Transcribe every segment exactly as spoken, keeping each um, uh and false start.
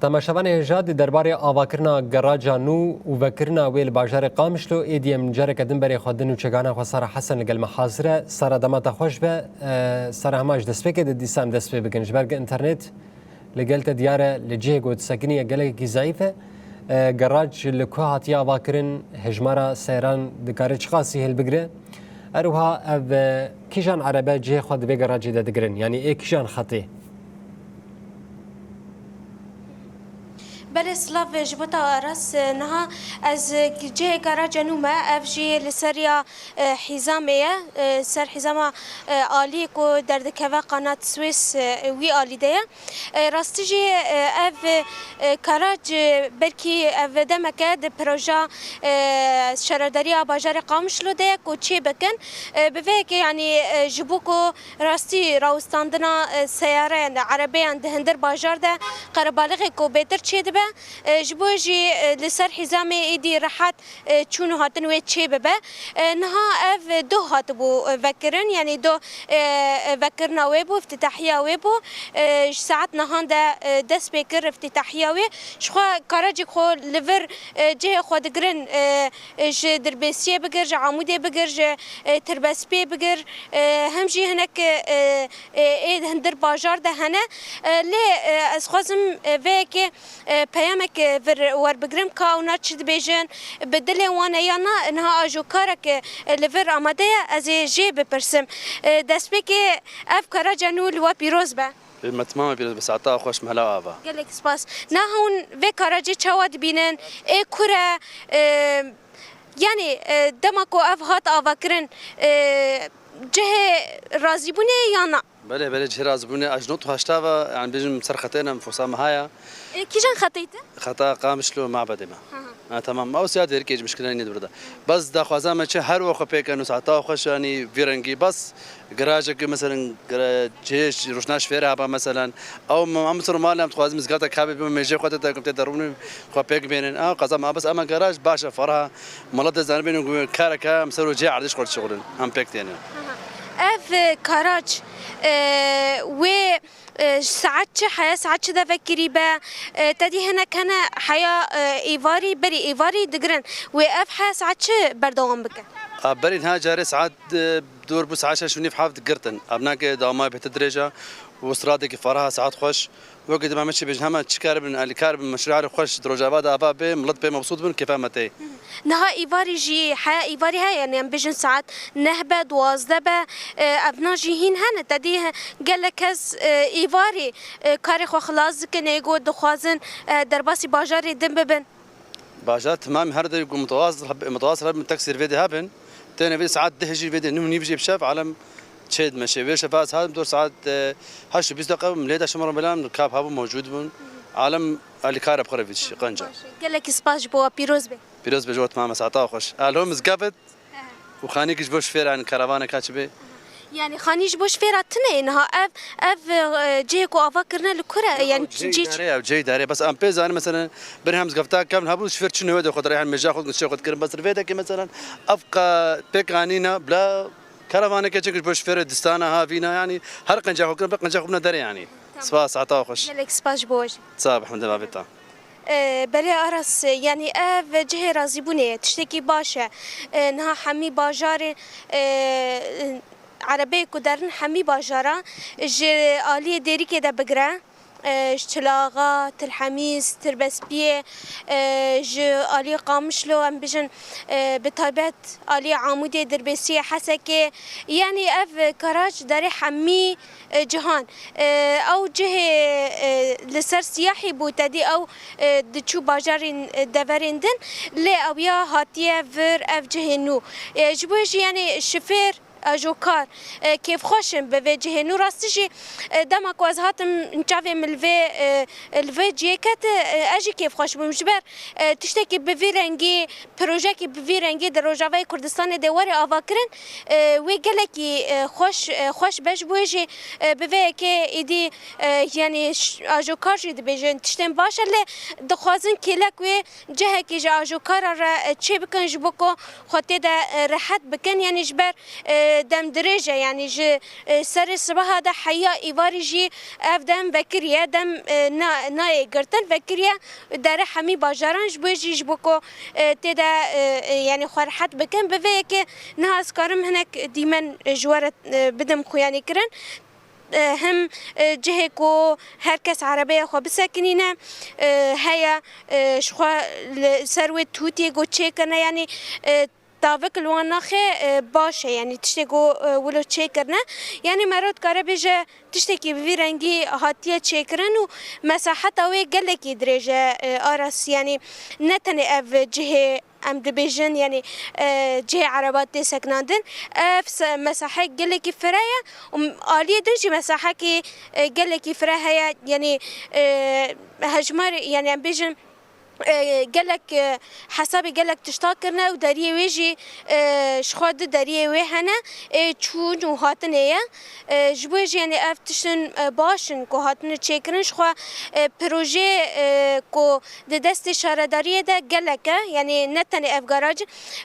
Temaşevanê hêja, di derbarê avakirina geraja nû û vekirina wê li bajarê Qamişlo, êdî em careke din berê xwe din û çekana xwe Sara Hesen li gel me hazir e. Sara, dema te xweş be. E, Sara, hema ji destpêkê de dîsa em dest pê bikin. Ji ber ku înternet li gel te diyar e, li cihê ku tu sekinî ye gelekî zayîf e. E, gerac li ku hatiye avakirin, hejmara seyeran dikare çiqasî hilbigire? Her wiha ev, e, kîjan erebe cihê xwe di vê geracê de digirin? Yanî ê kîjan xetê? Belê, silav ji bo te Aras. Niha ez cihê garaja nû me, ev jî li ser ya, e, hîzamê ye, e, ser hîzama, e, alî ku derdikeve Qanat Swês, e, wî alî de ye. E, rastî jî, e, ev, e, karac, e, belkî ev demeke di proja, e, şaredariya bajarê Qamişlo de ye ku çê bikin. E, bi vê yekê, yanî, e, ji bo ku rastî rawestandina, e, seyareyan, erebeyan di hindir bajar de qerebalixê ku bêtir çêdibe, e, ji bo jî, e, li ser hîzamê êdî rehet, e, çûn û hatin wê çê bibe. E, niha ev doh hatibû, e, vekirin, yanî doh, e, e, vekirina wê bû, îftîtahiya wê bû. E, ji saet nihan de, e, dest pê kir îftîtahiya wê. Ji xwe karacî xwe li vir, e, cihê xwe digirin, e, e, ji Dirbêsiyê bigir, ji Amûdê bigir, ji, e, Tirbespiyê bigir, e, hem jî hinek, e, e, ê hindir bajar de hene. E, lê, e, ez xwazim, e, vê yekê, e, peyamek, e, vir werbigirim ka ewna çi dibêjin, bi dilê wan e ya na, niha ajokarek, e, li vir amade ye, ez ê jê bipirsim. E, destpêkê ev karaca nû li we pîroz be. Ê me temam pîroz be, saeta xweş, mehla ava. Gelek spas. Niha hûn vê karacê çawa dibînin? Ê kur e? E, yanî, e, dema ku ev hat avakirin, e, cihê razîbûnê ya na? Belê, belê, cihê razîbûnê, ez ji nod û heşta ve, yanî bêjim ser xetê ne, em forsa me haya. E, kîjan xetê te? Xeta Qamişlo mabedê me. Ha, ha. Ha, tamam. Ew siya Dêrikê ji mişkilê nî dibirda. Bes daxwaza me çi her wexwe pêk eno, saeta xweş, yanî vî rengî. Bes garajekî, meselen, gara-, cihê ş-, rûşna şifêrê haba, meselen. Ew me-, em ser mal em dixwazin mizgata kabê bim mêjê xwe te te tê derûnî xwe pêk bênin. Ew qeza me, bes ema garaj baş e, ferha. Milet dê zanibin ku kareke em ser û cihê erdîş xwe dişixulin. Em pêk tênin. Aha. Ev, e, karac, e, wê E, saet çi, heya saet çi de vekirî be? E, te dî hinek hene heya, e, êvarî, berî êvarî digirin. Wê ev heya saet çi berdewam bike? A, berî niha carê saet, e, dor bû saet şeş û nîv heft girtin. Ev nake dawamaya bêtir dirêj e û stradekî ferah e, saet xweş. Wekî dima me çi bêjin, hema çi karibin, alîkar bin, meşruê xweş di Rojava de ava bê, milet pê mebsût bin, kêfa me tê. Niha îvarî jî, heya îvarî heye, yanî em bêjin saet neh be, duwazdeh be, e, evna jî hîn hene. Te dî he-, gelek kes, e, îvarî, e, karê xwe xilas dikin, ê ku dixwazin, e, derbasî bajarê din bibin. Bajar temam her derê ku mutewaz-, mutewasir hebin, teksîr vê dê hebin. Têne vê saet deh jî vê dê, nû nîv jî bi şev, alem çê dimeşe. Vê şev ez hatim dor saet, e, heşt û bîst deqe bûm, lê de şima belam kap hebû mewcûd bûn. Alem alîkar e bi xwe re vî tiştî, qenca. Baş e. Gelekî spas ji bo we, pîroz be. Pîroz be ji we, temam e, saeta we xweş. Alo, mizgevit. He. Û xanîkî ji bo şifêra, yanî karavaneka çi bê? Yanî xanî ji bo şifêra tune ye niha. Ev, ev, e, cihê ku ava kirine li kur e? Yanî cihê îdarê ye, cihê îdarê ye. Bes em pê zanin, meselen, berê hem mizgefta kevn hebû, şifêr çi newê de xwe dirê, hem mêja xwe, çê xwe dikirin. Bes vê dekê, meselen, ev qa-, pêk anîne, bila karavaneke çi ji bo şifêrê distana, havîna, yanî her qenca xwe kirin, bi qenca xwe bine derê, yanî. Tamam. Spas, saeta we xweş. Gelek spas ji bo we jî. Sağ ol, hemdê bavê te. E, belê Aras, yanî ev cihê razîbûnê ye, tiştekî baş e. E, niha hemî bajarê, e, erebeyê ku derin hemî bajara, ji aliyê Dêrikê de bigire, e, ji Çilaxa, Tilhemîz, Tirbespiyê, e, ji aliyê Qamişlo, em bijin, e, bi taybet aliyê Amûdê, Dirbêsiyê, Hesekê. Yanî ev karac derê hemî e, cihan. E, ew cihê, e, li ser siyahî bû, te dî ew, e, diçû bajarên, e, deverên din, lê ew ya hatiye vir ev cihê nû. E, ji bo jî, yanî şifêr, ajokar, e, kêfxweş in bi vê cihê nû. Rastî jî, e, dema ku ez hatim çavê min li vê, e, li vê cihê ket, e, ez jî kêfxweş bûm. Ji ber, e, tiştekî bi vî rengî, projeyekî bi vî rengî di Rojavayê Kurdistanê de were avakirin, e, wê gelekî, e, xweş, e, xweş be. Ji bo wê jî, e, bi vê yekê êdî, e, yanî ş-, ajokar jî dibêjin tiştên baş e, lê dixwazin kêlek wê cihekî ji ajokara re, e, çê bikin ji bo ku xwe tê de, e, rehet bikin. Yanî ji ber, e, Dem dirêj e, yanî ji, e, serê sibaha de heya îvarî jî ev dem vekiriye, dem, e, na-, nayê girtin, vekiriye dere hemî bajaran, ji bo jî, ji bo ku, e, tê de, e, e, yanî xwe rehet bikin. Bi vê yekê niha ez karim hinek dîmen, e, ji we re, e, bidim xuyanîkirin. E, him, e, cihê ku her kes erebeya xwe bisekinîne, e, heye, e, ji xwe li ser wê tûtiyê ku çêkirine, yanî, e, tavik li wan naxe, e, baş e, yanî tiştê ku, e, wilo çêkirine. Yanî mero dikare bêje tiştekî bi vî rengî hatiye çêkirin û mesaheta wê gelekî dirêj e, e, Aras, yanî ne tenê ev cihê em dibêjin, yanî, e, cihê ereba tê sekinandin. Ev se-, mesahek gelekî fire ye û m-, aliyê din jî mesahekî, e, gelekî fire heye, yanî, e, hejmarê, yanî em bêjin, e, gelek, e, hesabê gelek tişta kirine û deriyê wê jî, e, ji xwe du deriyê wê hene, ê çûn û hatinê ye. E, ji bo jî, yanî ev tiştin, e, baş in ku hatine çêkirin, ji xwe, e, projeyê, e, ku di destê şaredariyê de gelek e, yanî ne tenê ev garaj,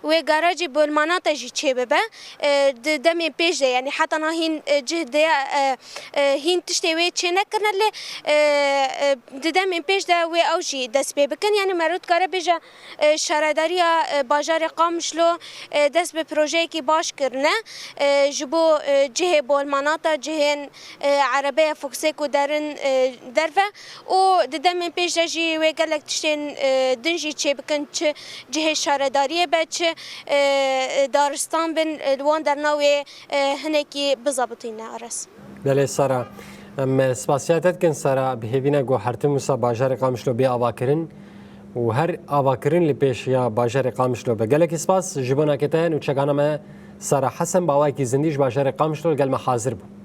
wê garajê Bolmanata jî çêbibe. E, di demên pêş de, yanî heta niha hîn, e, cih de, e, e, hîn tiştê wê çê nekirine, lê, e, e, di demên pêş de wê ew jî dest pê bikin. Yanî mero dikare bêje, e, şaredariya, e, bajarê Qamişlo, e, dest bi projeyekî baş kirine, e, ji bo, e, cihê Bolmanata, cihên, e, erebeya Foxê ku derin, e, derve û di demên pêş de jî wê gelek tiştên, e, din jî çêbikin, çi cihê şaredariyê be, çi, e, e, daristan bin, e, li wan derna wê, e, hinekî bizebitîne, Aras. Belê Sara, em, e, spasiya te dikin Sara, bi hêvî ne guhertin wisa bajarê Qamişlo bê avakirin û her avakirin li pêş ya bajarê Qamişlo be. Gelekî spas ji bo nakê te û çekana me Sara Hesen bi awayekî zindî ji bajarê Qamişlo li gel me hazir bû.